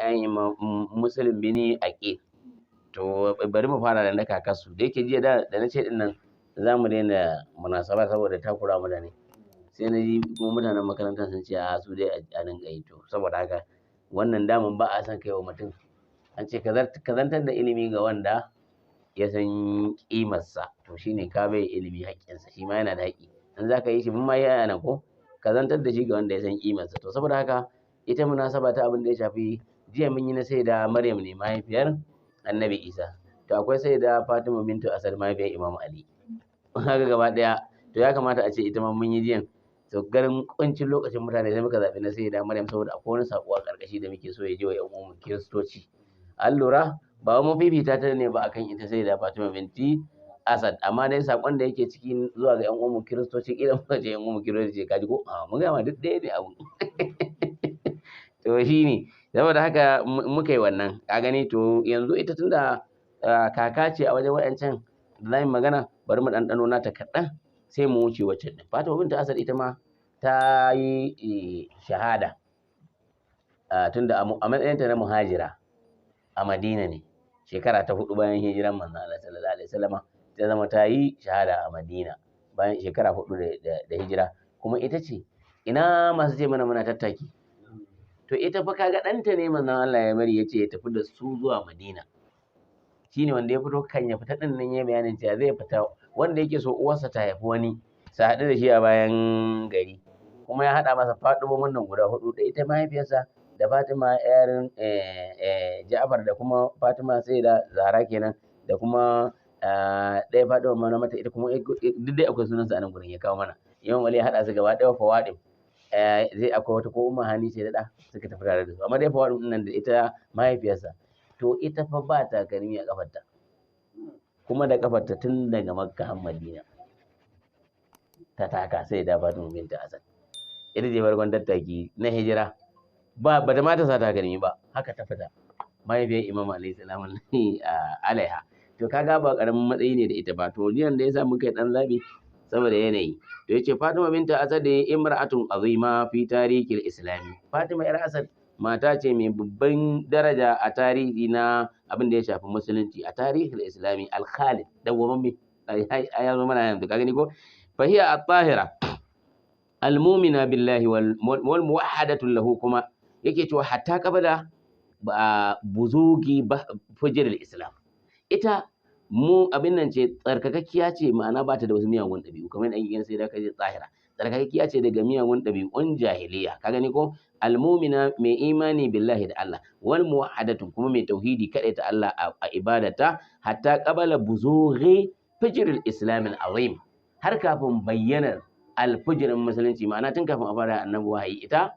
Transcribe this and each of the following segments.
ƴaƴan Muslim bin Aqil. To bari mu fara da na kakarsu. Da yake jiya da na ce din nan za mu daina munasaba saboda takura mutane. Sai na ji kuma mutanen makarantar sun ce a su dai a dinga yi. To saboda haka wannan daman ba a son kai wa mutum. An ce ka zantar da ilimi ga wanda ya san ƙimarsa. To shine ka bai ilimi haƙƙinsa, shi ma yana da haƙƙi. In za ka yi shi mun ma yi a nan ko? Ka zantar da shi ga wanda ya san ƙimarsa. To saboda haka ita munasaba ta abin da ya shafi jiya mun yi na Sayyida Maryam ne mahaifiyar Annabi Isa. To akwai Sayyida Fatima bintu Asad mahaifiyar Imam Ali. Haka gaba ɗaya to ya kamata a ce ita ma mun yi jiyan. To ganin ƙuncin lokacin mutane sai muka zaɓi na Sayyida Maryam saboda akwai wani saƙo a ƙarƙashi da muke so ya je wa ƴan uwanmu Kiristoci. An lura ba mu fifita ta ne ba akan ita Sayyida Fatima binti Asad, amma dai saƙon da yake ciki zuwa ga ƴan uwanmu Kiristoci, ƙila muka ce ƴan uwanmu Kiristoci ka ji ko? A mun gama duk ɗaya ne abu. To shi ne saboda haka muka yi wannan, ka gani. To yanzu ita tunda kaka ce a wajen waɗancan da za mu magana, bari mu ɗanɗano nata kaɗan sai mu wuce waccan ɗin. Fatima binti Asad ita ma ta yi shahada tunda a matsayinta na muhajira a Madina ne shekara ta 4 bayan hijiran manzon Allah sallallahu alaihi wasallama ta zama ta yi shahada a Madina bayan shekara 4 da hijira. Kuma ita ce ina masu ce mana muna tattaki. To ita fa kaga ɗanta ne manzon Allah ya bari ya ce ya tafi da su zuwa Madina. Shine wanda ya fito kan ya fita ɗin nan ya bayanin cewa zai fita wanda yake so uwarsa ta haifi wani su haɗu da shi a bayan gari. Kuma ya haɗa masa faɗumomin nan guda 4 da ita mahaifiyarsa da Fatima ƴar Ja'far da kuma Fatima Sayyida Zahra kenan da kuma ɗaya Fatima ma na mata ita kuma duk dai akwai sunansa a nan gurin ya kawo mana. Imam Ali ya haɗa su gaba ɗaya Fawaɗim. Zai akwai wata ko Umma Hani ce da suka tafi tare da su, amma dai Fawaɗim ɗin nan da ita mahaifiyarsa. To ita fa ba takalmi a ƙafarta, kuma da ƙafarta tun daga Makka har Madina ta taka sai da Fatima binta Asad. Ita ce farkon tattaki na hijira, ba ta ma ta sa takalmi ba, haka ta fita mahaifiyar Imam alayhi salam alaiha. To kaga ba ƙaramin matsayi ne da ita ba. To jiyan da ya sa muka yi ɗan zaɓi saboda yanayi. To yace Fatima binta Asad imra'atun azima fi tarihil islami. Fatima yar Asad mata ce mai babban daraja a tarihi na abin da ya shafi musulunci, a tarihil islami al-khalid dawwamamme ai ya zo mana yanzu, ka gani ko. Fa hiya at-tahira al-mu'mina billahi wal muwahhadatu lahu, kuma yake cewa hatta qabla buzugi fujr al-islam. Ita mu abin nan ce tsarkakakkiya ce, ma'ana ba ta da wasu miyagun ɗabi'u kamar yadda ake gani sai da kaje tsahira. Tsarkakakkiya ce daga miyagun ɗabi'un jahiliya, ka gani ko. Almumina mai imani billahi da Allah, wal muwahhadatun kuma mai tauhidi kaɗai ta Allah a ibadata, hatta qabala buzughi fijr al-islam al-azim, har kafin bayyanar alfujirin musulunci, ma'ana tun kafin a fara annabi wahayi ita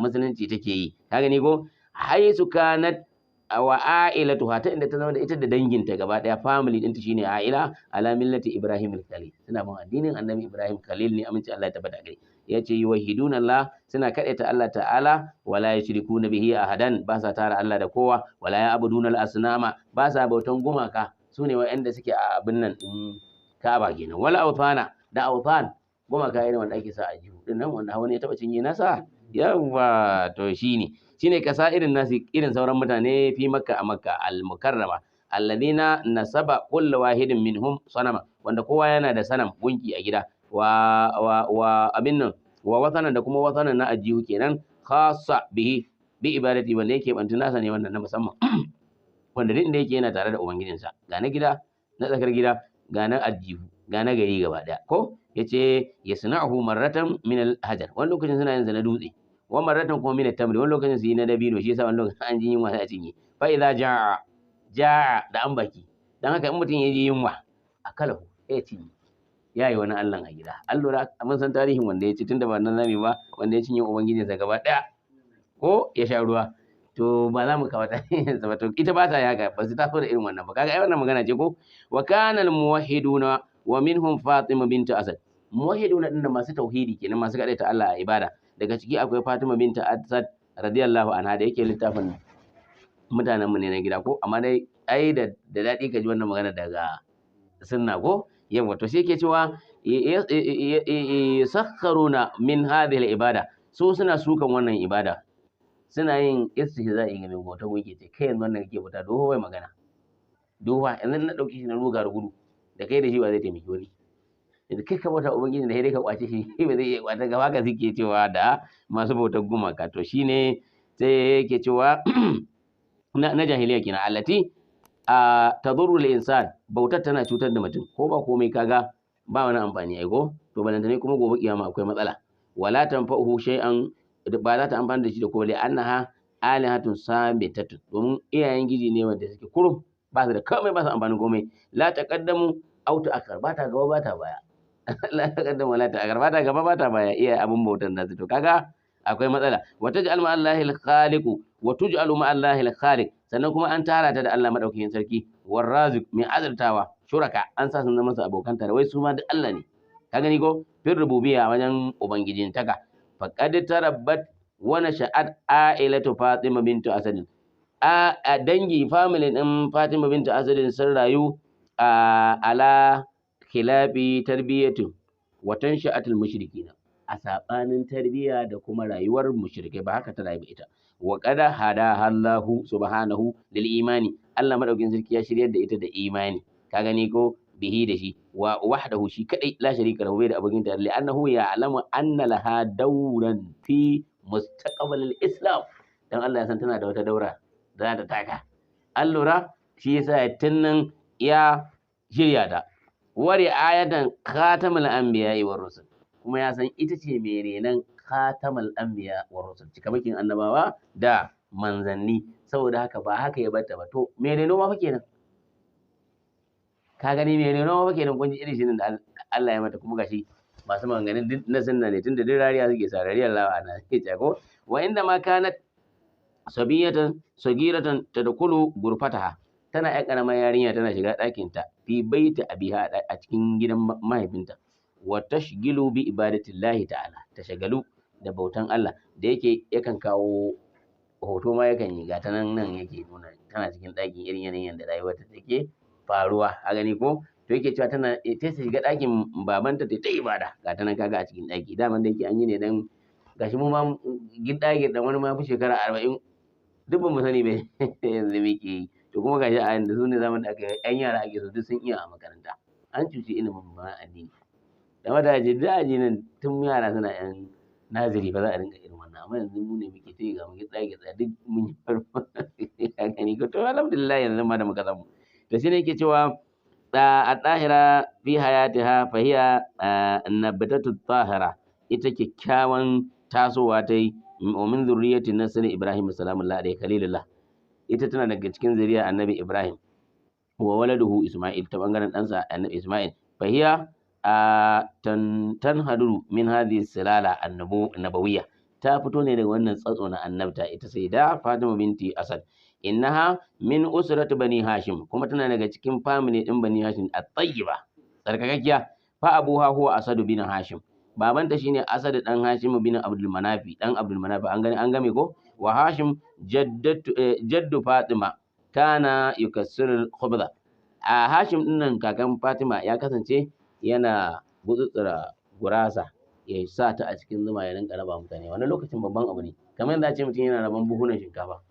musulunci take yi, ka gani ko. Haisu kanat wa ailatuha, ta inda ta zama da ita da danginta gaba daya, family ɗinta shine aila ala millati Ibrahim al-Khalil, suna bin addinin annabi Ibrahim Khalil ne, aminci Allah ya tabbata gare. Yace yuwahiduna Allah, suna kadaita Allah ta'ala, wala yushrikuna bihi ahadan, ba sa tara Allah da kowa, wala ya'buduna al-asnama, ba sa bautan gumaka, sune waɗanda suke a abin nan din Ka'aba kenan, wala awthana da awthan gumaka irin wanda ake sa a jihu din nan wanda wani ya taba cinye nasa yawa. To shine shine kasa irin nasi irin sauran mutane fi Makka a Makka al-Mukarrama alladhina nasaba kullu wahidin minhum sanama, wanda kowa yana da sanam gunki a gida, wa wa wa abin nan wa wathanan da kuma wathanan na ajihu kenan, khassa bihi bi ibadati, wanda yake bantu nasa ne wannan na musamman wanda duk inda yake yana tare da ubangijinsa, ga na gida na tsakar gida, ga na ajihu, ga na gari gaba daya ko. Yace yasna'uhu marratan min al-hajar, wani lokacin suna yin sa na dutse, wa marratan kuma min at-tamri, wani lokacin su yi na dabino, shi yasa wani lokacin an ji yunwa sai a cinye. Fa idza jaa jaa da an baki, dan haka in mutum ya ji yunwa akalahu ya cinye, yayi wani Allah a gida. An lura mun san tarihin wanda ya ci tunda ba nan zamu ba, wanda ya cinye ubangijinsa gaba daya ko ya sha ruwa, to ba za mu kawo tarihin sa ba. To ita ba ta yi haka, ba su taso da irin wannan ba, kaga ai wannan magana ce ko. Wa kana al-muwahhiduna wa minhum Fatima bintu Asad. Muwahhiduna din masu tauhidi kenan, masu kadaita Allah a ibada. Daga ciki akwai Fatima binta Asad radiyallahu anha, da yake littafin mutanen mu ne na gida ko, amma dai ai da daɗi ka ji wannan magana daga sunna ko. Yawa to sai yake cewa yasakharuna min hadhihi al-ibada, su suna sukan wannan ibada, Suna yin istihza'i ga mai bautar gunki, ce kai yanzu wannan kake bauta, doho bai magana. Doho yanzu na dauke shi na ruga da gudu, da kai da shi ba zai taimaki wani. Yanzu kai ka bauta ubangiji da dai ka kwace shi, ba zai iya kwace gaba, haka suke cewa da masu bautar gumaka. To shine sai yake cewa na jahiliya kenan, allati a tadurru insan, bautar tana cutar da mutum, ko ba komai kaga ba wani amfani ai ko, to balantane kuma gobe kiyama akwai matsala. Wala tanfa'uhu shay'an, ba za ta amfani da shi da komai, annaha alihatun sabitatun, domin iyayen giji ne wanda suke kurum, ba su da komai, ba su amfani komai. La taqaddamu aw ta'akhkhar, ba ta gaba ba ta baya. La taqaddamu la ta'akhkhar, ba ta gaba ba ta baya, iyaye abun bautan nasu. To kaga akwai matsala. Wa taj'al ma Allahi al-khaliq wa tuj'alu ma Allahi al-khaliq, sannan kuma an tara ta da Allah madaukakin sarki, war raziq, mai azurtawa, shuraka, an sa sun zama su abokan tare, wai su ma duk Allah ne. Ka gani ko, fil rububiyya, wajen ubangijin taka. Faqad tarabbat wa nasha'at ailatu Fatima bintu Asad, a dangi family din Fatima bintu Asad sun rayu a ala khilafi tarbiyatu wa tansha'atul mushrikina, a sabanin tarbiyya da kuma rayuwar mushrikai, ba haka ta rayu ita. Wa qad hadaha Allahu subhanahu lil imani, Allah madaukin sarki ya shiryar da ita da imani. Ka gani ko, bihi da shi, wa wahdahu, shi kadai, la sharika lahu, bai da abokin tarayya, li'annahu ya'lamu anna laha dawran fi mustaqbal al-islam, dan Allah ya san tana da wata daura da za ta taka. An lura, shi yasa tunnan ya shirya ta. Wa ri'ayatan khatamul anbiya'i war rusul, kuma ya san ita ce mai renon khatamul anbiya war rusul, cikamakin annabawa da manzanni. Saboda haka ba haka ya bata ba. To mai reno ma fa kenan, ka gani, mai reno ma fa kenan. Kun ji irin shirin da Allah ya mata, kuma gashi masu maganganun duk na sunna ne, tunda duk rariya suke sa rariyar lawa ana suke ce ko. Wa inda ma kanat sabiyatan sagiratan tadkhulu gurfataha, tana ƴar ƙaramar yarinya tana shiga ɗakinta, fi baiti abiha, a cikin gidan mahaifinta, wa tashgilu bi ibadatillahi ta'ala, ta shagalu da bautan Allah. Da yake yakan kawo hoto ma yakan yi, gata nan, nan yake nuna tana cikin ɗakin, irin yanayin yadda rayuwarta take faruwa, a gani ko. To yake cewa tana ta shiga ɗakin babanta ta ibada, gata nan kaga a cikin ɗaki. Daman da yake an yi ne dan gashi mu ma gidda gidda, wani ma fi shekara 40 duk ba mu sani ba yanzu muke yi. To kuma gashi a yanzu su ne zaman da aka yi ƴan yara ake so duk sun iya a makaranta, an cuci ilimin ba addini da mataje da aji nan tun yara suna ƴan naziri ba za a rinka irin wannan. Amma yanzu mu ne muke ta yi, ga mu gidda gidda duk mun yi farko, ka gani ko. To alhamdulillah yanzu ma da muka samu. To shine yake cewa a ɗahira fi hayatiha fa hiya nabtatu tahira, ita kyakkyawan tasowa ta yi, wa min zurriyyati nasri Ibrahim salamullahi alaihi khalilullah, ita tana daga cikin zuriya annabi Ibrahim, wa waladuhu Isma'il, ta bangaren ɗansa annabi Isma'il. Fa hiya tanhaduru min hadhihi silala annabawiyya, ta fito ne daga wannan tsatso na annabta, ita sai da Fatima binti Asad. Innaha min usrati bani Hashim, kuma tana daga cikin family din bani Hashim at-tayyiba, tsarkakakkiya. Fa abuha huwa Asad bin Hashim, babanta shine Asad dan Hashim bin Abdul Manafi, dan Abdul Manafi. An gani, an game ko. Wa Hashim jaddatu jaddu Fatima kana yukassiru al-khubza, a Hashim din nan kakan Fatima ya kasance yana gutsutsura gurasa, ya sa ta a cikin zuma, ya rinka raba mutane. Wani lokacin babban abu ne, kamar yadda a ce mutum yana raban buhunan shinkafa.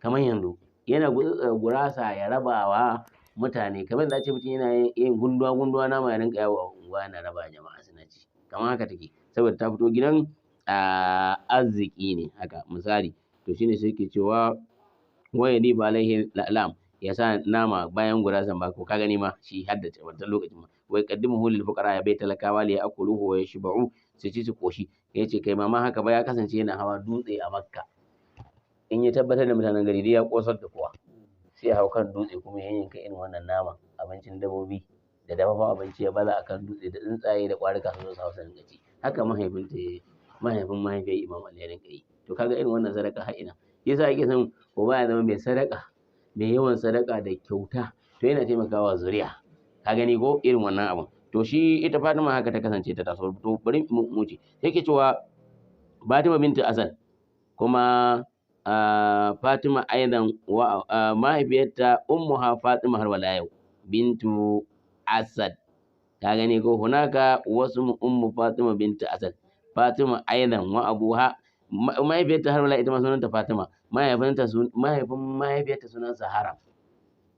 Kamar yanzu yana gutsutsura gurasa ya rabawa mutane, kamar yadda a ce mutum yana yin gunduwa gunduwa nama, ya rinka yawo a unguwa yana raba jama'a suna ci, kamar haka take, saboda ta fito gidan arziki ne haka misali. To shine sai ke cewa wa yadifu alaihi la'lam, ya sa nama bayan gurasan ba ko, ka gani ma shi haddace wancan lokacin ma. Wai qaddimuhu lil fuqara, ya bai talakawa, li ya'kuluhu wa yashba'u, su ci su koshi. Yace kai mama haka ba, ya kasance yana hawa dutse a Makka, in ya tabbatar da mutanen gari dai ya kosar da kowa, sai ya hau kan dutse kuma ya yanka irin wannan nama, abincin dabobi da dafaffen abinci, ya baza akan dutse, da tsuntsaye da ƙwarika su zo su hau su rinka ci. Haka mahaifinta ya, mahaifin mahaifiyar Imam Ali ya rinka yi. To kaga irin wannan sadaka har ina yasa ake son uba ya zama mai sadaka, mai yawan sadaka da kyauta, to yana taimakawa zuriya, ka gani ko, irin wannan abun. To shi ita Fatima haka ta kasance ta taso. To bari mu wuce. Yake cewa Fatima binti Asad, kuma Fatima aidan wa mahaifiyarta ummuha Fatima har wala yau bintu Asad, ka gani ko. Hunaka wasu ummu Fatima binti Asad, Fatima aidan wa abuha Mahaifiyarta har wala ita ma sunanta Fatima, mahaifinta mahaifin mahaifiyarta sunansa Haram.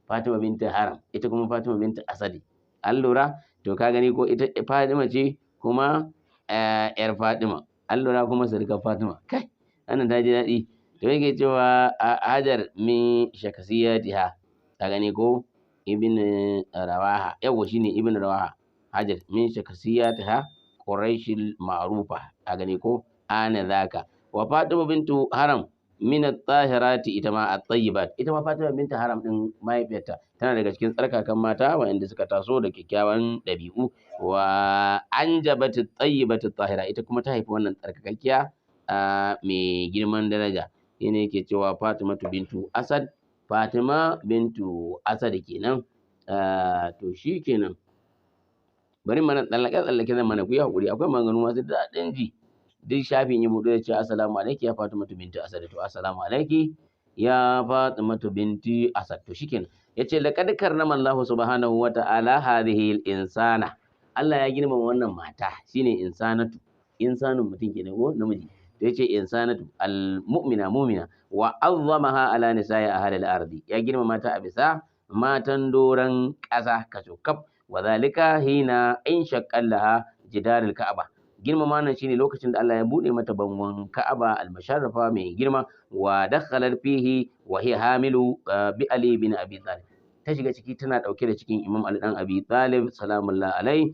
Fatima binta Haram, ita kuma Fatima binta Asadi. An lura? To ka gani ko, ita Fatima ce kuma yar Fatima. An lura, kuma surukar Fatima. Kai, wannan ta ji daɗi. To yake cewa Hajar min shakasiyatiha. Ka gani ko, Ibn Rawaha. Yawwa, shine Ibn Rawaha. Hajar min shakasiyatiha Quraishil ma'rufa. Ka gani ko, ana zaka. Wa Fatima bintu Haram min at-tahirati, ita ma at-tayyibat. Ita ma Fatima bintu Haram din, mahaifiyarta, tana daga cikin tsarkakan mata waɗanda suka taso da kyakkyawan ɗabi'u. Wa anjabat at-tayyibatu at-tahira, ita kuma ta haifi wannan tsarkakakkiya mai girman daraja. Shine yake cewa Fatimatu bintu Asad, Fatima bintu Asad kenan. To shi kenan, bari mana tsallake tsallake zan mana, ku yi hakuri, akwai maganganu masu daɗin ji. Duk shafin ya buɗe ya ce assalamu alaiki ya Fatimatu bintu Asad. To assalamu alaiki ya Fatimatu binti Asad. To shikenan, yace laqad karrama Allahu subhanahu wa ta'ala hadhihi al-insana. Allah ya girmama wannan mata, shine insanatu, insanun mutum kenan ko namiji. To yace insanatu al-mu'mina, mu'mina, wa azzamaha ala nisa'i ahli al-ardi, ya girmama ta a bisa matan doran ƙasa kaso kaf. Wa zalika hina in shaqqallaha jidarul ka'aba. Girmama nan shine lokacin da Allah ya bude mata bangon Ka'aba al-musharrafa mai girma. Wa dakhalat fihi wa hiya hamilu bi Ali bin Abi Talib, ta shiga ciki tana dauke da cikin Imam Ali dan Abi Talib salamullah alai.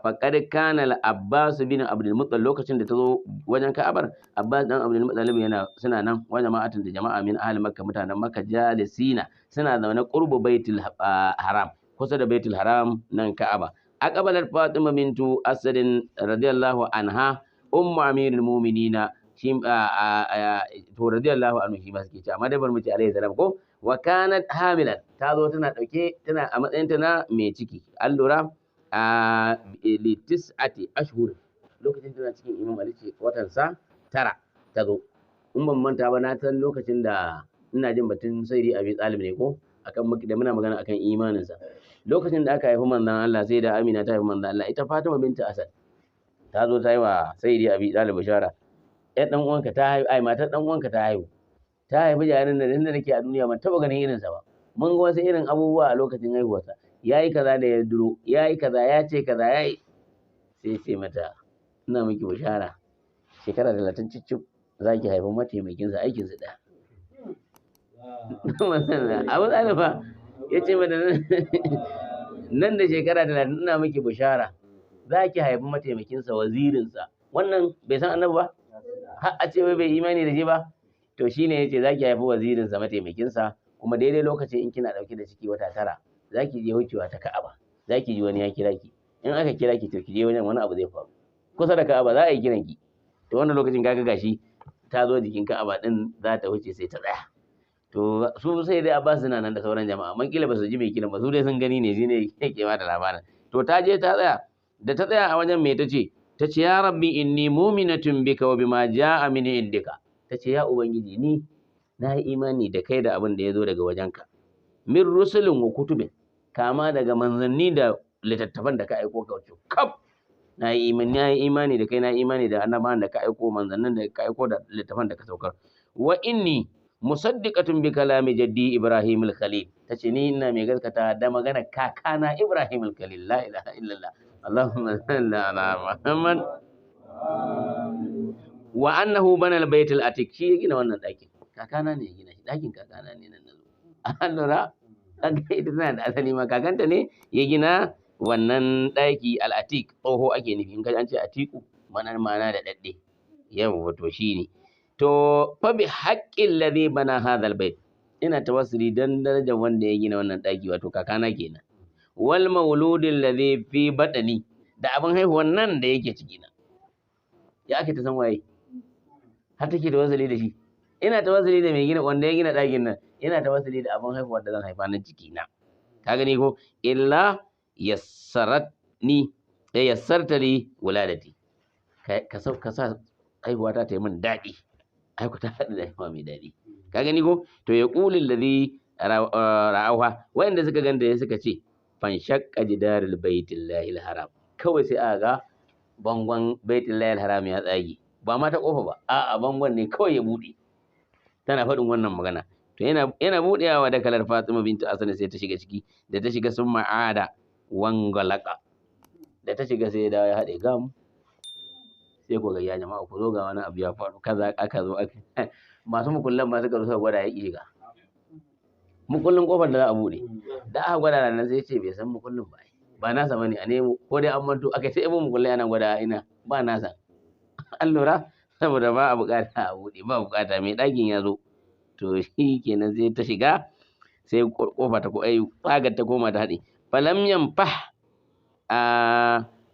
Faqad kana al-Abbas bin Abdul Muttalib, lokacin da ta zo wajen Ka'abar, Abbas dan Abdul Muttalib yana suna nan, wa jama'atin, da jama'a, min ahli Makka, mutanen Makka, jalisina, suna zaune, qurbu Baitul Haram, kusa da Baitul Haram nan Ka'aba. Aqbalat Fatima bintu Asadin radiyallahu anha ummu amirul mu'minina, shi to radiyallahu anhu shi ma suke ce, amma dai bar mu ce alaihi salam ko. Wa kanat hamilan, ta zo tana dauke, tana a matsayin ta na mai ciki. An lura, a li tis'ati ashhur, lokacin tana cikin Imam Ali ce watan sa 9 ta zo. In ban manta ba, na san lokacin da ina jin batun Sayyidi Abi Talib ne ko, akan da muna magana akan imaninsa, lokacin da aka haifi manzon Allah, sai da Amina ta haifi manzon Allah, ita Fatima binta Asad ta zo ta yi wa Sayyidi Abi Talib bishara, ƴar dan uwanka ta haihu, ai matar dan uwanka ta haihu, ta haifi jaririn da da nake a duniya ban taba ganin irinsa ba. Mun ga wasu irin abubuwa a lokacin haihuwarsa, yayi kaza da ya duro, yayi kaza, ya ce kaza, yayi. Sai ce mata, ina miki bishara, shekara 30 cicif za ki haifi mataimakinsa, aikinsa ɗaya. Abu Talib fa ya ce mata, nan da shekara 30 ina miki bishara, za ki haifi mataimakinsa, wazirinsa. Wannan bai san annabi ba har a ce wai bai imani da shi ba? To shine yace za ki haifi wazirinsa, mataimakinsa. Kuma daidai lokacin in kina ɗauke da ciki wata 9, za ki je wucewa ta Ka'aba, za ki ji wani ya kira ki. In aka kira ki, to ki je wajen, wani abu zai faru kusa da Ka'aba, za a yi kiran ki. To wannan lokacin kaga gashi ta zo jikin Ka'aba din za ta wuce, sai ta tsaya. To su sai dai Abbas suna nan da sauran jama'a, amma kila ba su ji mai kiran ba, su dai sun gani ne, shine yake ba da labarin. To ta je ta tsaya. Da ta tsaya a wajen, me ta ce? Ta ce, ya rabbi inni mu'minatun bika wa bima ja'a min indika. Ta ce, ya ubangiji, ni na yi imani da kai da abin da ya zo daga wajenka, min rusulin wa kutubin, kama daga manzanni da littattafan da ka aiko ka wuce kaf. Na yi imani, na yi imani da kai, na yi imani da annabawan da ka aiko, manzannin da ka aiko, da littattafan da ka saukar. Wa inni musaddiqatun bi kalami jaddi Ibrahim al-Khalil. Tace ni ina mai gaskata da magana kakana Ibrahim al-Khalil. La ilaha illallah, Allahumma salli ala Muhammad. Wa annahu bana al-bayt al-atiq, shi ya gina wannan ɗakin. Kakana ne ya gina shi, ɗakin kakana ne nan nazo. An lura, kaga ita tana da asali ma, kakanta ne ya gina wannan ɗaki. Al-atiq, tsoho ake nufi. In ka an ce atiku, mana da dadde. Yawa, to shine. To fa bi haqqil ladhi bana hadha al-bayt, ina tawassuli dan darajar wanda ya gina wannan ɗaki, wato kakana kenan, wal mauludin ladhi fi badani, da abin haihuwan nan da yake ciki na. Ya ake ta san waye har take tawassuli da shi? Ina tawassuli da mai gina, wanda ya gina ɗakin nan, ina tawassuli da abin haihuwar da zan haifa nan ciki na. Ka gani ko, illa yassaratni ya yassarta li wuladati, ka sa haihuwa ta yi min daɗi. Ai ku ta haɗu da haihuwa mai daɗi. Ka gani ko? To ya qulul ladhi ra'awha, wa'anda suka ganta ya suka ce, fanshaqqa jidarul baitillahi haram. Kawai sai aka ga bangon baitullahi haram ya tsage. Ba ma ta kofa ba, a'a, bangon ne kawai ya buɗe. Tana faɗin wannan magana, to yana buɗewa da kalar Fatima bintu Asad sai ta shiga ciki. Da ta shiga, sun ma'ada wangalaka, da ta shiga sai ya dawo ya haɗe gam. Sai ku ga, ya jama'a, ku zo, ga wani abu ya faru kaza. Aka zo aka masu mukullan ma suka zo suka gwada, ya ƙi shiga mukullin kofar da za a buɗe. Da aka gwada nan, sai ce bai san mukullin ba, ba nasa bane, a nemo ko dai an manto. Aka sai ibon mukullai ana gwada, ina, ba nasa. An lura, saboda ba a bukata a buɗe, ba bukata, mai ɗakin ya zo. To shi kenan, sai ta shiga, sai kofa ta ko ai tsagar ta koma ta haɗe. Falam yanfah a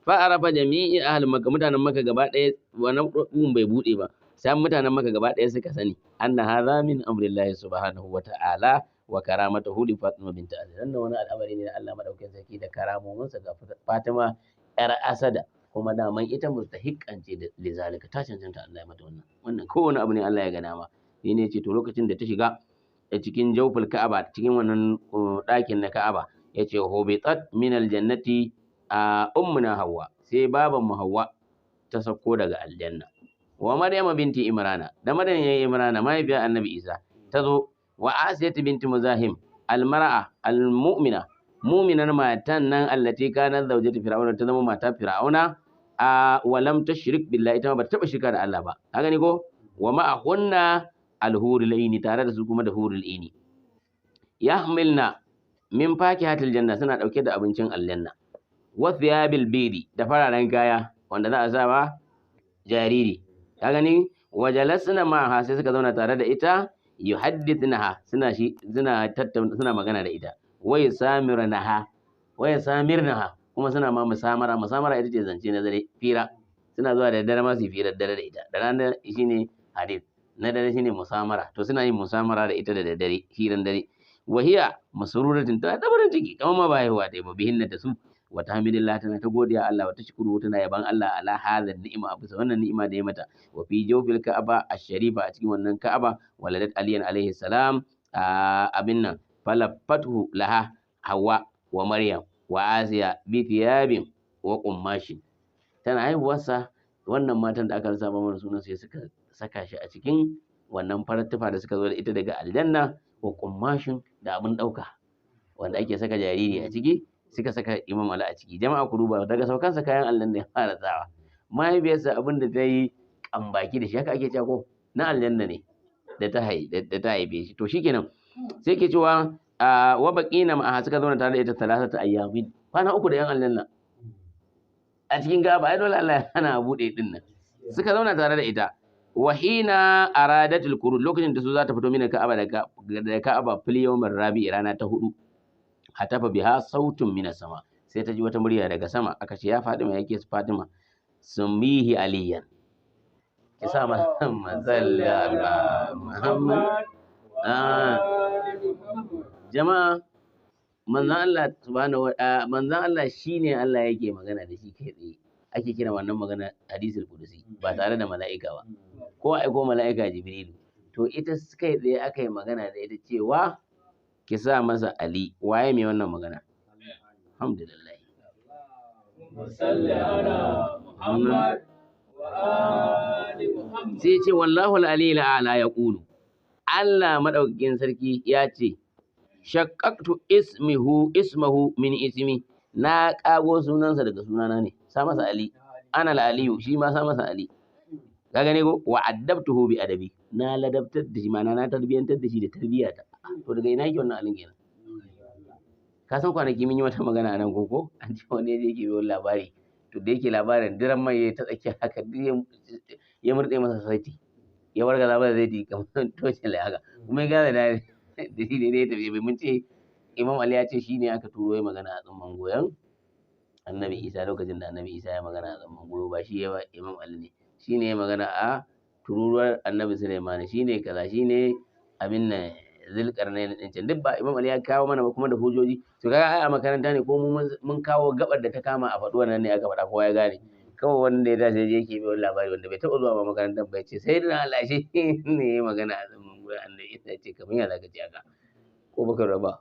fa'arafa jami'i ahli Makka, mutanen Makka gaba ɗaya, wannan ɗin bai buɗe ba, sai mutanen Makka gaba ɗaya suka sani anna hadha min amrillahi subhanahu wa ta'ala wa karamatuhu li Fatima bint Asad. Wannan wani al'amari ne na Allah madaukakin sarki da karamominsa ga Fatima yar Asada, kuma daman ita mustahiqqan ce da lizalika, ta cancanta Allah ya mata wannan. Wannan kowane abu ne Allah ya ga dama. Shi ne ce, to lokacin da ta shiga cikin jawful Ka'aba, cikin wannan ɗakin na Ka'aba, yace hubitat min aljannati a ummuna Hawwa, sai baban mu Hawwa ta sauko daga aljanna, wa Maryama binti Imrana, da Maryam yayi Imrana, mahaifiyar Annabi Isa, ta zo, wa Asiyatu binti Muzahim, almar'a almu'mina, mu'minar matan nan, allati kanat zawjatu Fir'auna, ta zama mata Fir'auna, a walam tushrik billahi, ita ma ba ta taba shirka da Allah ba. Ka gani ko? Wa ma'ahunna alhurul aini, tare da su kuma da hurul aini, yahmilna min fakihatil janna, suna dauke da abincin aljanna, wa thiyabil bidi, da fararen kaya wanda za a sa wa jariri. Ka gani? Wa jalasna ma'aha, sai suka zauna tare da ita, yuhaddithnaha, suna shi suna tattauna, suna magana da ita, wa yusamirnaha, wa yusamirnaha, kuma suna ma musamara. Musamara ita ce zance na dare, fira. Suna zuwa da dare ma su yi firar dare da ita. Da rana shine hadith, na dare shine musamara. To suna yin musamara da ita da daddare, hiran dare. Wa hiya masruratin, tana ta farin ciki kamar ma ba haihuwa ta yi ba, bihinna, da su, wa tahmidillah, tana ta godiya Allah, wa tashkuru, tana yaban Allah, ala hadha ni'ima, bisa wannan ni'ima da ya mata. Wa fi jawfil Ka'aba ash-sharifa, a cikin wannan Ka'aba, waladat Aliyan alaihi salam, abin nan, falaffatu laha Hawa wa Maryam wa Asiya bi thiyabin wa qummashin. Tana haihuwarsa, wannan matan da aka rasa mana sunan, sai suka saka shi a cikin wannan farar tufa da suka zo da ita daga aljanna, wa qummashin, da abin ɗauka wanda ake saka jariri a ciki, suka saka Imam Ali a ciki. Jama'a, ku duba, daga saukansa kayan aljanna ya fara sawa. Mahaifiyarsa abin da ta yi kambaki da shi, haka ake cewa ko, na aljanna ne da ta haife shi. To shikenan, sai ke cewa wa baqina ma'a, suka zauna tare da ita, talatata ayyamin, kwana 3 da yan aljanna a cikin gaba. Ai dole Allah ya hana buɗe din nan. Suka zauna tare da ita. Wa hina aradatul khuruj, lokacin da su za ta fito, mina Ka'aba, da Ka'aba, fil yawmir rabi, rana ta hudu, hatafa biha sautun mina sama, sai ta ji wata murya daga sama, aka ce, ya Fatima, yake su Fatima, summihi Aliyan, ki sa masa masalla ala Muhammad. Jama'a, manzon Allah subhanahu wa manzon Allah shine Allah yake magana da shi kai tsaye, ake kira wannan magana hadisul qudusi, ba tare da mala'ika ba ko aiko mala'ika Jibrilu. To ita kai tsaye aka yi magana da ita cewa ki sa masa Ali. Waye mai wannan magana? Alhamdulillah. Salli ala Muhammad wa ali Muhammad. Sai ce wallahu al-ali ala ya qulu, Allah madaukakin sarki ya ce, shaqqaqtu ismihu ismahu min ismi, na kago sunansa daga sunana ne, sa masa Ali. Ana al-aliyu, shi ma sa masa Ali. Ka gane ko? Wa addabtuhu bi adabi, na ladabtar da shi, ma'ana na tarbiyantar da shi da tarbiyata. To daga ina yake wannan alin kenan? Ka san kwanaki mun yi wata magana a nan koko, an ce wani ya je yake wani labari, to da yake labarin diran mai ya ta tsakiya haka, duk ya murɗe masa saiti, ya warga masa saiti kamar toshe lai haka, kuma ya gane da shi ne ya tafi. Bai mun ce Imam Ali ya ce shi ne aka turo ya magana a tsumman goyon Annabi Isa, lokacin da Annabi Isa ya magana a tsumman goyo, ba shi ya ba, Imam Ali ne. Shi ne ya magana a tururuwar Annabi Sulaiman, shi ne kaza, shi ne abin nan, Zulkarnain din can, duk ba Imam Ali ya kawo mana ba, kuma da hujjoji. To kaga ai a makaranta ne ko mu mun kawo gabar da ta kama a faɗi wannan ne aka faɗa, kowa ya gane. Kawai wanda ya tashi yake bai wani labari wanda bai taɓa zuwa ba makarantar bai ce sai da Allah shi ne ya magana a zaman gurin Annabi Isa, ce kamar ya zaka ce haka ko baka raba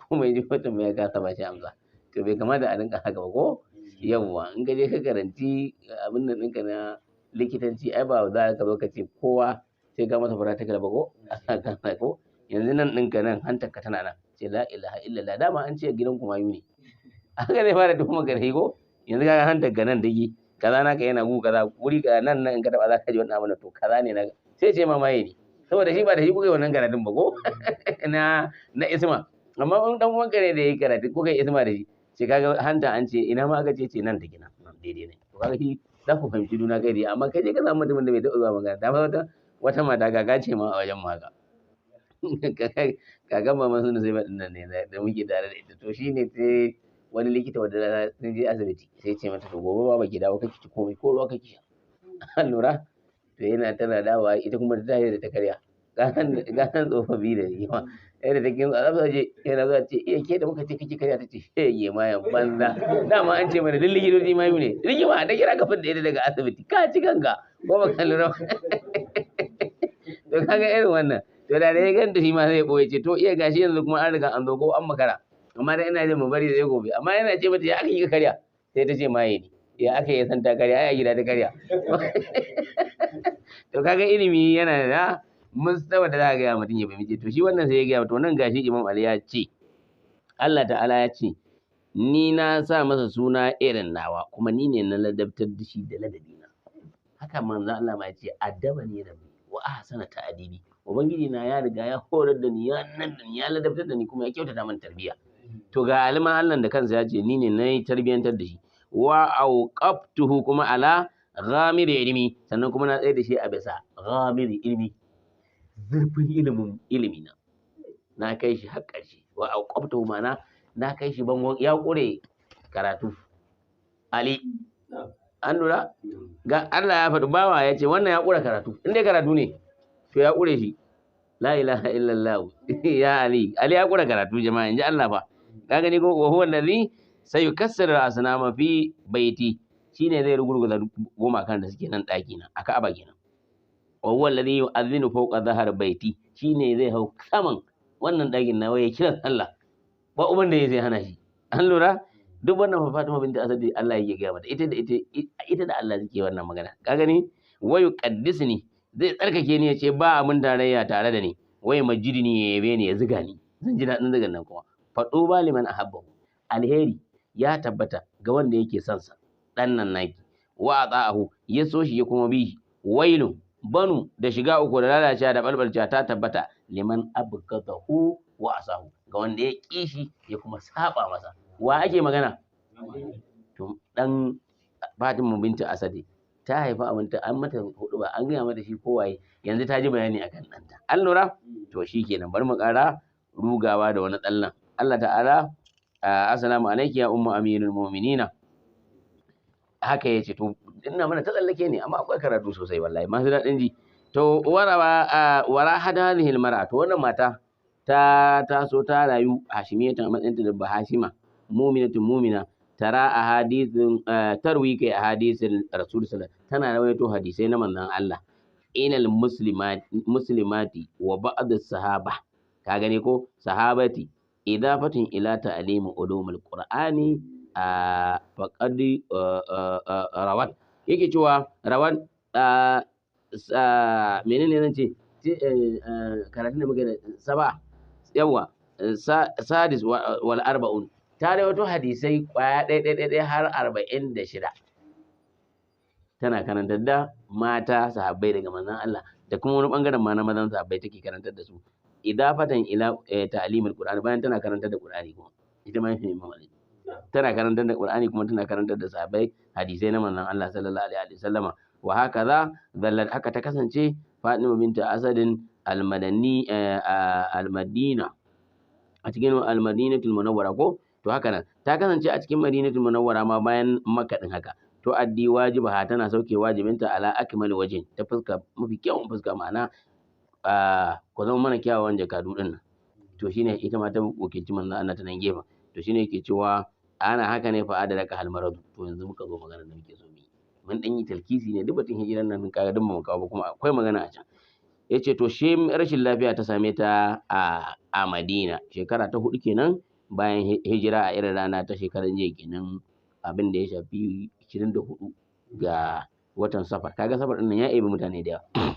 ko mai ji wata mai ya kasa ba shi amsa. To bai kamata a rinka haka ba ko? Yawwa, in ka je ka karanci abin nan ɗinka na likitanci ai ba za ka zo ka ce kowa sai ka masa practical ba ko ko yanzu nan ɗinka nan hantar ka tana nan, ce la ilaha illallah, dama an ce gidan ku mayu ne, haka zai fara tuhumar ka da shi ko. Yanzu ka hantar ka nan take, kaza naka yana gu kaza, wuri kaza nan nan in ka taba za ka ji wannan abin, to kaza ne na sai ce ma maye ne, saboda shi ba da shi kuka yi wannan karatun ba ko na isma. Amma in dan uwanka ne da yayi karatu kuka yi isma da shi, sai kaga hanta an ce ina ma aka ce ce nan take, nan daidai ne, to kaga shi za ku fahimci juna kai dai. Amma kai je ka samu mutumin da bai taɓa zuwa makaranta ba, wata mata kaka ce ma a wajen mu haka, kakan maman sunu sai baɗin nan ne da muke tare da ita, to shine sai wani likita wanda sun je asibiti sai ce mata to gobe ba ki dawo kake ci komai ko ruwa kake sha, an lura. To yana tana dawowa ita kuma ta tashi da ta karya ganan tsofaffi da rigima yadda take a zafi je yana zuwa ce iya ke da muka ce kake karya, ta ce shege mayan banza, dama an ce mana duk likitoci mayu ne, rigima da kira kafin da ita daga asibiti ka ci kanka ko ba ka lura. To kaga irin wannan, to da ya ganta shi ma zai boye ce to iya gashi yanzu kuma an riga an zo ko an makara, amma dai ina jin mu bari sai gobe. Amma yana ce mata ya aka yi karya, sai ta ce maye ne, ya aka yi san ta karya, ai a gida ta karya. To kaga ilimi yana da mustawa da za ka gaya mutum ya fahimci. To shi wannan sai ya gaya, to nan gashi Imam Ali ya ce Allah ta'ala ya ce ni na sa masa suna irin nawa kuma ni ne na ladabtar da shi da ladabi na. Haka manzo Allah ma ya ce addabani rabbi wa ahsana ta'dibi, ubangiji na ya riga ya horar da ni, ya nan da ni, ya ladabtar da ni kuma ya kyautata min tarbiyya. To ga aliman Allah da kansa ya ce ni ne na yi tarbiyantar da shi, wa auqaftuhu kuma ala ghamiri ilmi, sannan kuma na tsaye da shi a bisa ghamiri ilmi, zurfin ilimin ilimi na, na kai shi har ƙarshe. Wa auqaftuhu ma'ana na kai shi bangon ya ƙure karatu. Ali an lura ga Allah ya faɗi bawa ya ce wannan ya ƙure karatu, in dai karatu ne to ya ƙure shi. La ilaha illallah ya Ali, Ali ya ƙure karatu jama'a, in ji Allah fa. Ka gani ko wa huwa allazi sayukassiru asnama fi baiti, shine zai rugurguza gumakan da suke nan ɗaki na a Ka'aba kenan. Wa huwa allazi yu'adhdhinu fawqa dhahar baiti, shine zai hau saman wannan ɗakin nawa ya kiran Allah, ba uban da ya zai hana shi. An lura duk wannan fa Fatima binta Asadi Allah yake gaya mata, ita da ita da Allah suke wannan magana. Ka gani wa yuqaddisni, zai tsarkake ni ya ce ba abin tarayya tare da ni, wai majidni ya yabe ni ya ziga ni, zan ji daɗin zigan nan kuma. Faɗo ba liman ahabbahu, alheri ya tabbata ga wanda yake son sa dan nan naki, wa ata'ahu ya so shi ya kuma bi shi. Wailun banu da shiga uku da lalacewa da balbalcewa ta tabbata liman abghadahu wa asahu, ga wanda ya ƙi shi ya kuma saba masa. Wa ake magana? To dan Fatima binta Asadi ta haifa abinta, an mata hudu ba an gaya mata shi kowaye, yanzu ta ji bayani akan ɗanta. An lura? To shikenan bari mu ƙara rugawa da wani tsallan. Allah ta'ala assalamu alayki ya ummu amirul mu'minina, haka yace. To ina mana ta tsallake ne amma akwai karatu sosai wallahi masu daɗin ji. To warawa wara hadhihi almar'a, to wannan mata ta taso ta rayu hashimiyatan a matsayin ta da bahashima, mu'minatun mu'mina, tara ahadithun tarwi kai ahadithul rasul sallallahu alaihi wasallam, tana rawaito hadisai na manzon Allah inal muslimati wa ba'd sahaba, ka gane ko sahabati, idafatun ila ta'limi ulumul qur'ani faqad rawat, yake cewa rawat menene zan ce karatun da muke da saba yawa sadis wal arba'un, ta rawaito hadisai kwaya ɗaya ɗaya ɗaya har 46, tana karantar da mata sahabbai daga manzon Allah da kuma wani bangaren ma na mazan sahabbai take karantar da su, idafatan ila ta'limil qur'ani, bayan tana karantar da qur'ani kuma ita ma Imam Ali tana karantar da qur'ani kuma tana karantar da sahabbai hadisai na manzon Allah sallallahu alaihi wasallama. Wa hakaza zallat, haka ta kasance Fatima binta Asadin almadani almadina a cikin almadinatul munawwara ko, to haka nan ta kasance a cikin madinatul munawwara ma bayan Makka din haka. To addi wajibaha, tana sauke wajibinta ala akmal wajhin, ta fuska mafi kyawun fuska, ma'ana ku zama mana kyawawan jakadu din nan. To shine ita ma ta wakilci manzon Allah ta nan gefen. To shine yake cewa ana haka ne fa adraka hal maradu. To yanzu muka zo magana da muke so mu yi, mun dan yi talkisi ne duk batun hijiran nan kaga duk mu kawo ba, kuma akwai magana a can. Yace to she rashin lafiya ta same ta a Madina shekara ta 4 kenan bayan hijira, a irin rana ta shekaran jiya kenan, abin da ya shafi 24 ga Watan Safar, kaga Safar din nan ya ebi mutane da yawa.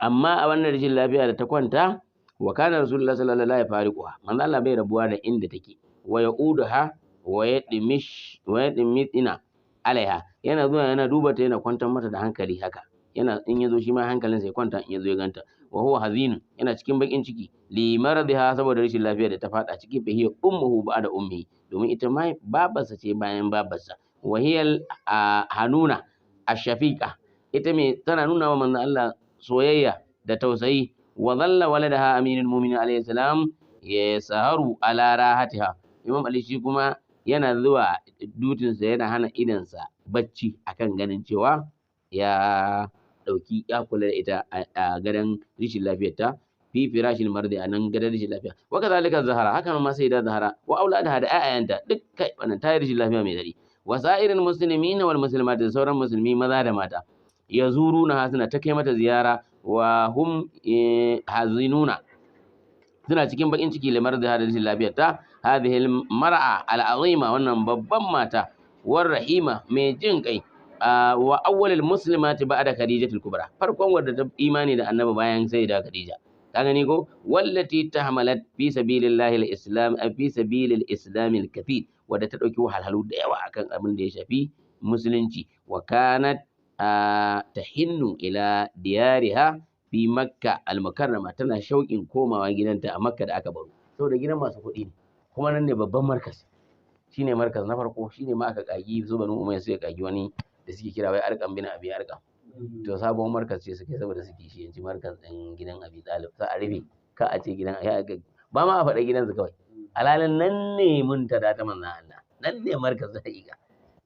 Amma a wannan rashin lafiya da ta kwanta, wa kana Rasulullah sallallahu alaihi wasallam fariquha, manzo Allah bai rabuwa da inda take, wa yauduha wa yadmish wa yadmitina alaiha, yana zuwa yana duba ta, yana kwantar mata da hankali. Haka yana in yazo shi ma hankalinsa ya kwanta in yazo ya ganta. Wa huwa hazin, yana cikin bakin ciki, li maradiha, saboda rashin lafiya da ta fada ciki. Fa hiya ummuhu ba'da ummihi, domin ita ma babarsa ce bayan babarsa. Wa hiya hanuna ash-shafiqa, ita me tana nuna wa manzo Allah soyayya da tausayi. Wa dhalla waladaha aminul mu'minin alayhi salam yasaharu ala rahatiha. Imam Ali shi kuma yana zuwa dutinsa, yana hana idansa bacci akan ganin cewa ya ɗauki ya kula da ita a gadon rashin lafiyarta, fi firashil mardi, a nan gadon rashin lafiya. Wa kazalika Zahara, haka ma sai da Zahara wa auladaha da ƴaƴayanta duk. Kai, wannan ta yi rashin lafiya mai daɗi. Wa sa'irin muslimina wal muslimat, da sauran musulmi maza da mata, yazuruna, suna ta kai mata ziyara, wa hum hazinuna, suna cikin bakin ciki, limar da rashin lafiyarta. Hadhihi mar'a al'azima, wannan babban mata, war rahima, mai jin kai, wa awwalul muslimati ba'da Khadijatul Kubra, farkon wadda ta imani da Annabi bayan Sayyida Khadija. Ka gani ko? Wallati tahmalat fi sabilillahi al-islam, fi sabilil islam al-kathir, wadda ta dauki wahalhalu da yawa akan abin da ya shafi musulunci. Wa kanat tahinnu ila diyariha fi Makka al-Mukarrama, tana shauƙin komawa gidanta a Makka da aka baro, saboda gidan masu kuɗi ne, kuma nan ne babban markas, shine markas na farko, shine ma aka kagi su Banu Umayya suka kagi wani da suke kira wai Arqam bin Abi Arqam. To sabon markas ce suke saboda suke shi yanci markas ɗin gidan Abi Talib za a rufe, ka a ce gidan ba ma a faɗa gidansu kawai, alhalin nan ne muntada ta manzon Allah, nan ne markas na haƙiƙa.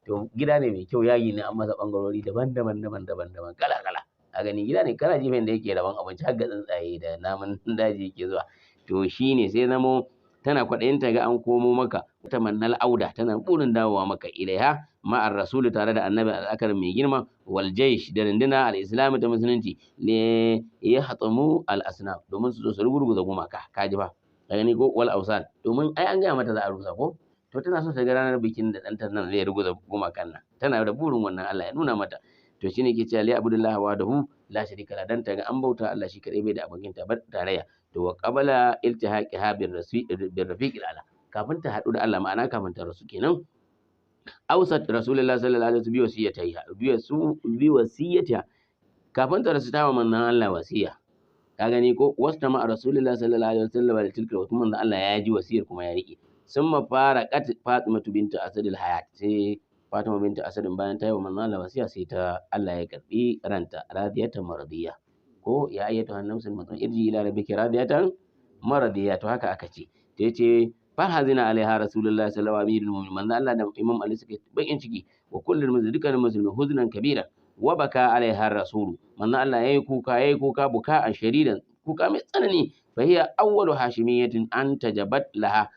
To gida ne mai kyau, yayi ne an masa bangarori daban-daban daban-daban daban, kala-kala. A gani gida ne kana jifin da yake rabon abinci har ga tsuntsaye da namun daji yake zuwa. To shine sai zamo tana kwaɗayin ta ga an komo maka ta mannal auda, tana burin dawowa maka, ilaiha ma'ar rasulu, tare da Annabi al'akar mai girma, wal jaish, da runduna al islam ta musulunci, le ya hatsamu al asnam, domin su zo su rugurguza gumaka. Kaji ba ka gani ko? Wal awsan, domin ai an gaya mata za a rusa ko. To tana so ta ga ranar bikin da ɗanta nan zai ruguza gumakan nan, tana da burin wannan, Allah ya nuna mata. To shine ke cewa li abdullahi wa dahu la sharika la, dan ta ga an bauta Allah shi kadai, bai da abokin tarayya. To wa qabala iltihaqiha bir rafiqil ala, kafin ta hadu da Allah, ma'ana kafin ta rasu kenan, awsat Rasulullah sallallahu alaihi wasallam bi wasiyatiha, bi wasiyatiha, kafin ta rasu ta wa manzon Allah wasiya. Ka gani ko? Wastama Rasulullah sallallahu alaihi wasallam da tilka, kuma manzon Allah ya ji wasiyar kuma ya rike. Summa faraqat Fatimatu bintu Asad al hayat, sai Fatima bintu Asad bayan ta yi wa manzon Allah wasiya, sai ta Allah ya karbi ranta radiyatan mardiya. Ko ya ayyatu an-nafsul mutmainna irji ila rabbiki radiyatan mardiya. To haka aka ce ta yace farhazina alaiha Rasulullah sallallahu alaihi wasallam, manzon Allah da Imam Ali suka bakin ciki, wa kullul muslimi, dukkanin musulmi, huznan kabira. Wa baka alaiha rasulu, manzon Allah yayi kuka, yayi kuka buka'an shadidan, kuka mai tsanani. Fa hiya awwalu hashimiyatin an tajabat laha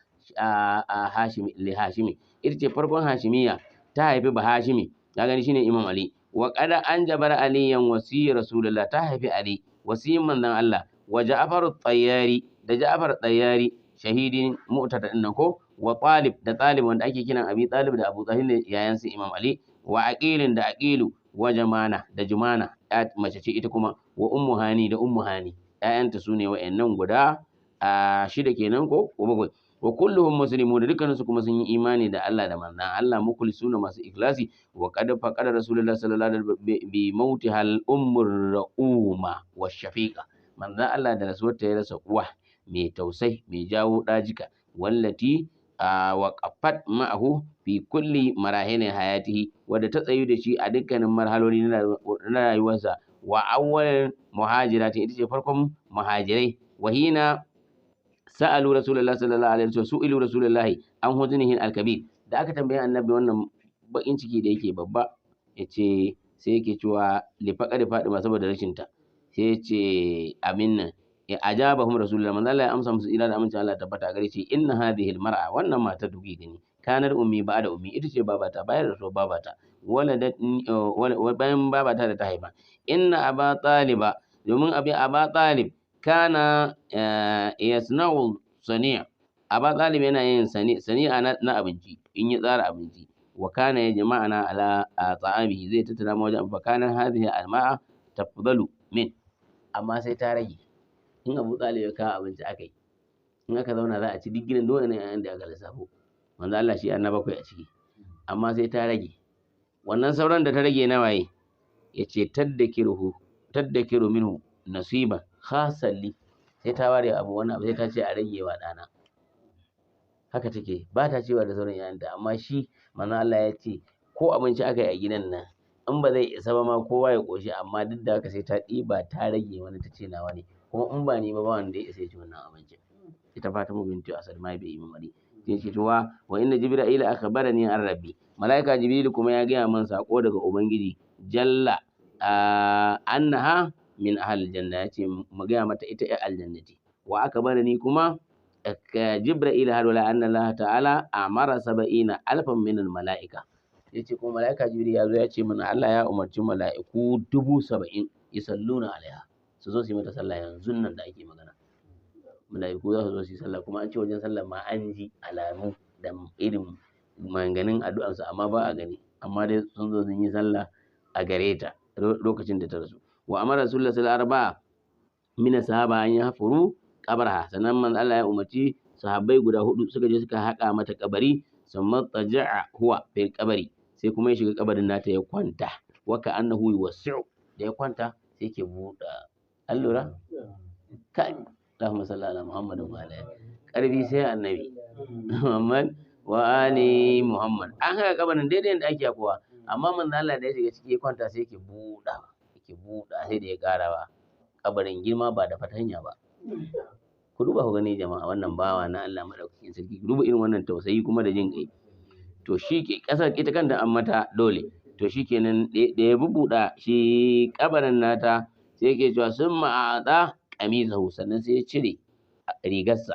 hashimi li hashimi, ita ce farkon hashimiya ta haifi ba hashimi. Ka gani, shine Imam Ali. Wa qada an jabara aliyan wasi Rasulullah, ta haifi Ali wasiyin manzon Allah, wa Ja'far Tayyari, da Ja'far Tayyari shahidin Mu'tata din nan ko, wa Talib, da Talib wanda ake kiran Abi Talib da Abu Talib ne yayan su Imam Ali, wa Aqilin, da Aqilu, wa Jamana, da Jumana, mace ce ita kuma, wa Ummu Hani, da Ummu Hani. Ƴaƴanta su ne wa'annan guda a shida kenan ko bakwai. Wa kulluhum muslimun, dukkaninsu kuma sun yi imani da Allah da manzon Allah, mukhlisuna, masu ikhlasi. Wa qad faqada Rasulullah sallallahu alaihi wasallam bi mautiha al ummur rauma wa shafiqa, manzon Allah da rasuwarta ya rasa uwa mai tausai, mai jawo dajika, wallati wa qaffat ma'ahu fi kulli marahil hayatihi, wadda ta tsayu da shi a dukkanin marhaloli na rayuwarsa. Wa awwal muhajiratin, ita ce farkon muhajirai. Wa hina sa'alu Rasulullah sallallahu alaihi wasallam, su'ilu Rasulullahi an huznihi al-kabir, da aka tambaye Annabi wannan bakin ciki da yake babba, yace sai yake cewa li faqad Fadima, saboda rashin ta. Sai yace amin nan ya ajabahum Rasulullah, manzo Allah ya amsa musu, ila da amincin Allah tabbata gare shi, inna hadhihi al-mar'a, wannan mata duki gani, kanar ummi ba'da ummi, ita ce babata bayan rasuwar babata, waladat, bayan babata da ta haifa. Inna Aba Taliba, domin abi Aba Talib, kana yasna'u sani'a, Aba Talib yana yin sani'a na abinci, in ya tsara abinci. Wa kana ya jama'ana ala ta'amihi, zai tattara mu wajen fa kana hadhihi alma'a tafdalu min, amma sai ta rage. In Abu Talib ya kawo abinci akai, in aka zauna za a ci duk gidan dole ne yayin da aka lissafo manzo Allah shi an na bakwai a ciki, amma sai ta rage. Wannan sauran da ta rage na waye? Yace taddakiruhu taddakiru minhu nasiban khasan li, sai ta ware abu wani abu sai ta ce a rage wa ɗana. Haka take, ba ta cewa da sauran ‘ya'yanta, amma shi manzo Allah ya ce ko abinci aka yi a gidan nan in ba zai isa ba ma kowa ya ƙoshi, amma duk da haka sai ta ɗiba ta rage wani ta ce nawa ne, kuma in ba ni ba ba wanda ya isa ya ci wannan abincin. Ita Fatima bintu Asad ma bai yi mamari. Sai ce to wa inna Jibrila akhbarani an rabbi, malaika Jibril kuma ya gaya min sako daga Ubangiji jalla annaha min ahli janna, ya ce mu gaya mata ita ƴar aljanna ce. Wa akbarani kuma Jibril har wala anna Allah ta'ala amara 70,000 min al mala'ika, yace kuma malaika Jibril ya zo ya ce mana Allah ya umarci mala'iku 70,000 yusalluna alaiha, su zo su yi mata sallah yanzu nan da ake magana. Mala'iku za su zo su yi sallah, kuma an ce wajen sallah ma an ji alamu da irin maganganun addu'ansu, amma ba a gani, amma dai sun zo sun yi sallah a gare ta lokacin da ta rasu. Wa amara Rasulullah sallallahu alaihi wasallam min sahaba an yahfuru qabraha, sannan manzo Allah ya umarci sahabbai guda 4 suka je suka haƙa mata kabari, summa taja'a huwa fil qabri, sai kuma ya shiga kabarin nata ya kwanta, wa ka annahu yuwasi'u, da ya kwanta sai ke buɗe allura kai. Allahumma salli ala Muhammad wa ala karfi sai annabi Muhammad wa ali Muhammad. An haka kabarin daidai yadda ake kowa, amma manzo Allah da ya shiga ciki ya kwanta sai yake buɗa, yake buɗa sai da ya ƙarawa kabarin girma ba da fatanya ba. Ku duba ku gani jama'a, wannan bawa na Allah madaukakin sarki, ku duba irin wannan tausayi kuma da jin kai. To shi ke kasar ita kanta an mata dole. To shi kenan da ya bubuɗa shi kabarin nata sai yake cewa sun ma'ada qamisahu, sannan sai ya cire rigarsa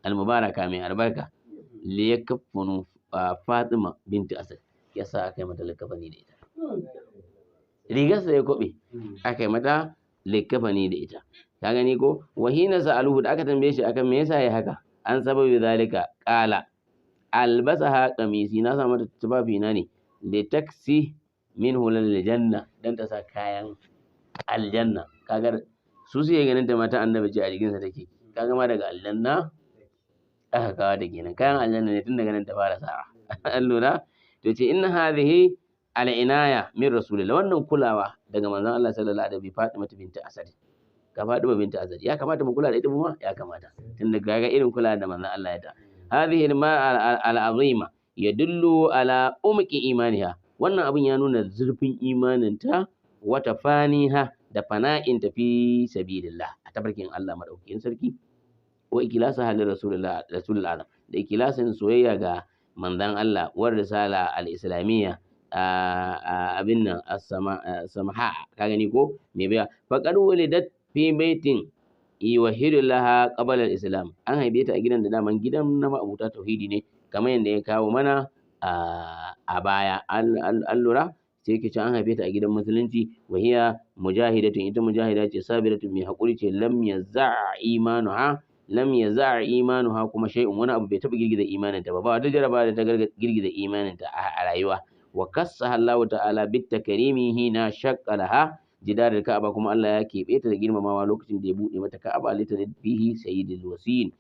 almubaraka mai albarka, li yakfunu Fatima binti Asad, yasa aka yi mata likafani da ita. Rigarsa ya kobe aka yi mata likafani da ita. Ka gani ko? Wahina sa'aluhu, da aka tambaye shi akan me yasa ya haka, an sababi zalika qala albasaha qamisi, na sa mata tufafi na ne li taksi minhu lil janna, dan ta sa kayan aljanna. Kaga su suke ganin ta mata annabi ce a jikinsa take, kaga ma daga aljanna aka kawo da kenan, kayan aljanna ne tun daga nan ta fara sa'a. An lura? To ce inna hadhihi al-inaya min rasulillah, wannan kulawa daga manzon Allah sallallahu alaihi wasallam Fatima binti Asad. Ka Fatima binti Asad ya kamata mu kula da ita mu ma ya kamata, tun daga ga irin kula da manzon Allah ya ta. Hadhihi al-azima yadullu ala umqi imaniha, wannan abin ya nuna zurfin imaninta, wa tafaniha da fana'in tafi sabilillah a tabarkin Allah madaukakin sarki, wa ikhlasa halin rasulullah rasulullah da ikhlasin soyayya ga manzon Allah, war risala al-islamiyya abin nan as-samaha. Ka gani ko me biya faqad wulidat fi baitin yuwahidu laha qabla al-islam, an haife ta a gidan da daman gidan na ma'abuta tauhidi ne, kamar yadda ya kawo mana a baya. An lura? Sai yake cewa an haife ta a gidan musulunci, wa hiya mujahidatun, ita mujahida ce, sabiratun mai haƙuri ce, lam yaza'a imanuha, lam yaza'a imanuha kuma shay'un, wani abu bai taɓa girgiza imaninta ba, ba wata jaraba da ta girgiza imaninta a rayuwa. Wa kassaha Allah ta'ala bit takrimi hina shaqqa laha jidar al-Ka'aba, kuma Allah ya keɓe ta da girmamawa lokacin da ya buɗe mata Ka'aba, litalid bihi sayyidul wasiyin,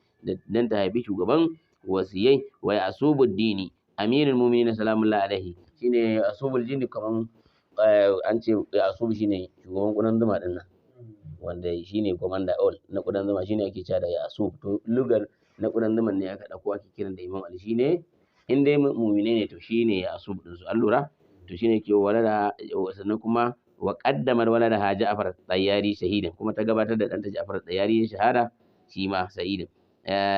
dan ta haifi shugaban wasiyai, wa ya'subu dini amirul mu'minin salamullahi alaihi, shine asubul jini, kaman an ce asubu shine shugaban kudan zuma din nan, wanda shine commander all na kudan zuma, shine ake cewa da ya asub. To lugar na kudan zuman ne aka dauko ake kiran da Imam Ali, shine in dai mu'mine ne to shine ya asub din su, an lura? To shine ke walada, sannan kuma wa qaddamar waladaha Ja'far Tayyari shahidan, kuma ta gabatar da ɗanta Ja'far Tayyari shahada shi ma sa'idin,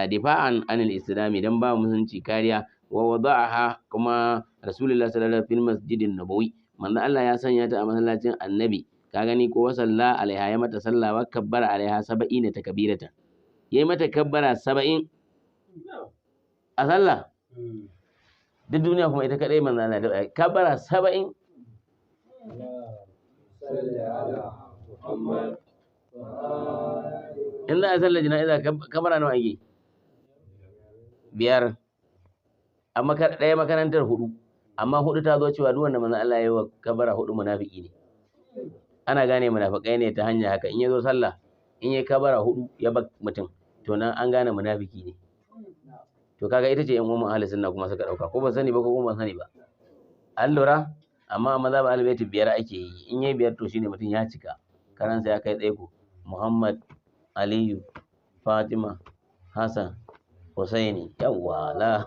difa'an anil islami, dan ba musulunci kariya. Wa wada'aha kuma Rasulullah sallallahu alaihi wasallam fil masjidin nabawi, manzo Allah ya sanya ta a masallacin annabi. Ka gani ko? Salla alaiha, ya mata sallah, wa kabbara alaiha 70 takbiratan, yayi mata kabbara 70 a sallah duk duniya, kuma ita kadai manzo Allah da kabbara 70. In za a sallar jana'iza kabbara nawa ake? 5, amma ɗaya makarantar 4. Amma hudu ta zo cewa duk wanda manzon Allah ya yi wa kabara hudu munafiki ne. Ana gane munafikai ne ta hanya haka: in ya zo sallah, in ya kabara hudu ya bar mutum, to nan an gane munafiki ne. To kaga ita ce yan uwan ahli sunna kuma suka dauka, ko ba sani ba ko kuma ban sani ba, an lura. Amma a mazhab ahlul bait biyar ake yi. In yayi biyar, to shine mutum ya cika, karansa ya kai tsaiko: Muhammad, Aliyu, Fatima, Hassan, Husaini. Yawwa, la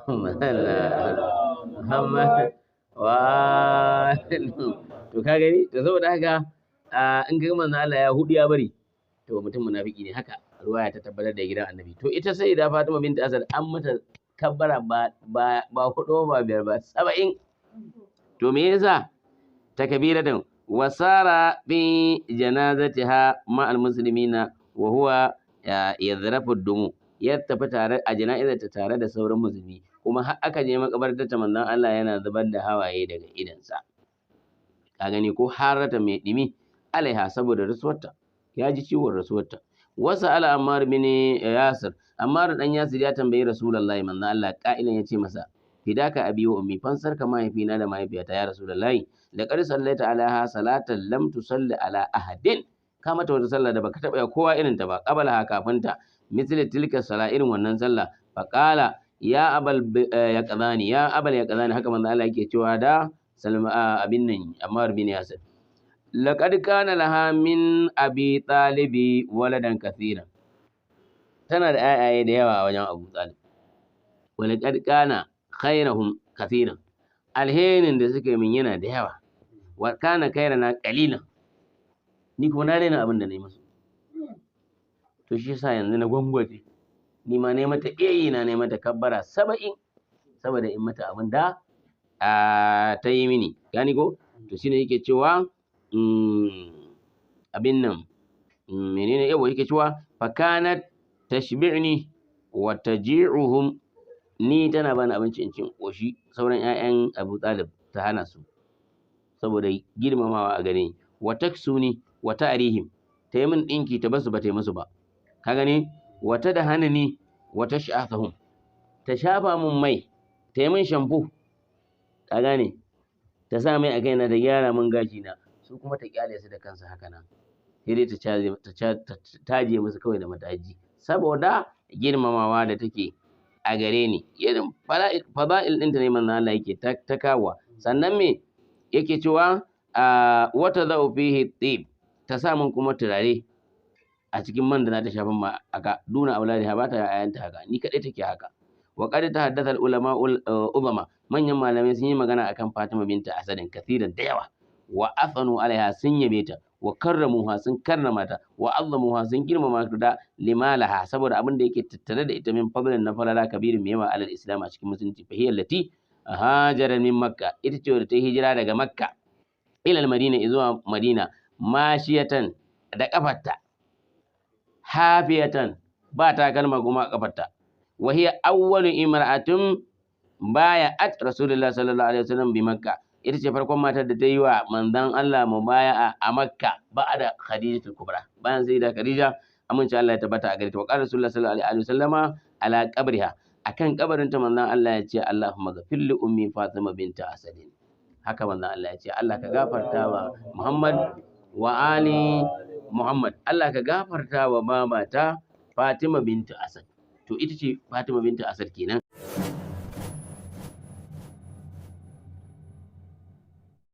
Muhammad wa. To ka gani, to saboda haka in ka ga manzo Allah ya hudu ya bari, to mutum munafiki ne. Haka ruwaya ta tabbatar da gidan Annabi. To ita sai da Fatima binta Asad an mata kabbara ba hudu ba, biyar ba, 70. To me yasa takbiratan wasara fi janazatiha ma almuslimina wa huwa yadrafu dumu. Ya tafi tare a jana'izarta tare da sauran musulmi, kuma har aka je makabartar ta, manzon Allah yana zubar da hawaye daga idansa. Ka gani ko? Harata mai dimi alaiha, saboda rasuwarta, ya ji ciwon rasuwarta. Wasu ala Ammar bin Yasir, Ammar dan Yasir ya tambayi Rasulullahi, manzon Allah, ka'ilan, ya ce masa: "Fidaka abi wa ummi, fansar ka mahaifina da mahaifiyata, ya Rasulullahi, laqad sallaita alaiha salatan lam tusalli ala ahadin, ka mata wata sallah da baka taba kowa irin ta ba, qabala kafinta, misli tilka sala, irin wannan sallah." Faqala: "Ya abal yaqzani, ya abal yaqzani." Haka manzo Allah yake cewa da Salma abin nan Ammar bin Yasir: "Laqad kana laha min abi talibi waladan kathira." Tana da ayaye da yawa a wajen Abu Talib. "Wa laqad kana khairahum kathiran." Alherin da suka yi min yana da yawa. "Wa kana khairana qalilan." Ni kuma na raina abin da na yi musu. To shi yasa yanzu na gwangwaje, ni ma ne mata iya na ne mata kabbara 70, saboda in mata abin da ta yi mini. Gani ko? To shine yake cewa abin nan menene? Yawa, yake cewa: "Fakanat tashbi'ni wa taji'uhum." Ni tana bani abinci in cin koshi, sauran 'ya'yan Abu Talib ta hana su saboda girmamawa a gare ni. "Wa taksuni wa ta'rihim." Ta yi min ɗinki, ta basu ba ta yi musu ba. Ka gani? Wata da hanani wa tash'athahum. Ta shafa min mai, ta yi min shampo, ka gane, ta sa mai a kaina, ta gyara min gashi na. Su kuma ta kyale su da kansu haka nan, sai dai ta taje musu kawai da mataji, saboda girmamawa da take a gare ni. Irin fada'il ɗinta ne manzo Allah yake ta kawowa. Sannan me yake cewa? Wata za'u fihi tib. Ta sa min kuma turare a cikin man da za ta shafa ma aka duna auladiha. Ba ta ayanta haka, ni kadai take haka. Wa qad tahaddatha al ulama uzama. Manyan malamai sun yi magana akan Fatima binta Asadin kathiran, da yawa. Wa athanu alaiha, sun yabe ta. Wa karramuha, sun karrama ta. Wa azzamuha, sun girmama ta da limalaha, saboda abin da yake tattare da ita, min fadlin, na falala, kabirin, mai yawa, alal islam, a cikin musulunci. Fa hiya allati hajara min Makka. Ita ce wadda ta hijira daga Makka ila Madina, zuwa Madina, mashiyatan, da kafarta, hafiyatan, ba takalma kuma a kafarta. Wa hiya awwalu imra'atun baya'at Rasulullah sallallahu alaihi wasallam bi Makka. Ita ce farkon matar da ta yi wa manzon Allah mubaya'a a Makka, ba'da Khadijatul Kubra, bayan sai da Khadija, amince Allah ya tabbata a gare ta. Wa qala Rasulullah sallallahu alaihi wasallama ala qabriha, akan kabarin ta manzon Allah ya ce: "Allahumma ghfir li ummi Fatima binta Asadin." Haka manzon Allah ya ce: "Allah ka gafarta wa Muhammad wa ali Muhammad, Allah ka gafarta wa babata Fatima binta Asad." To ita ce Fatima binta Asad kenan.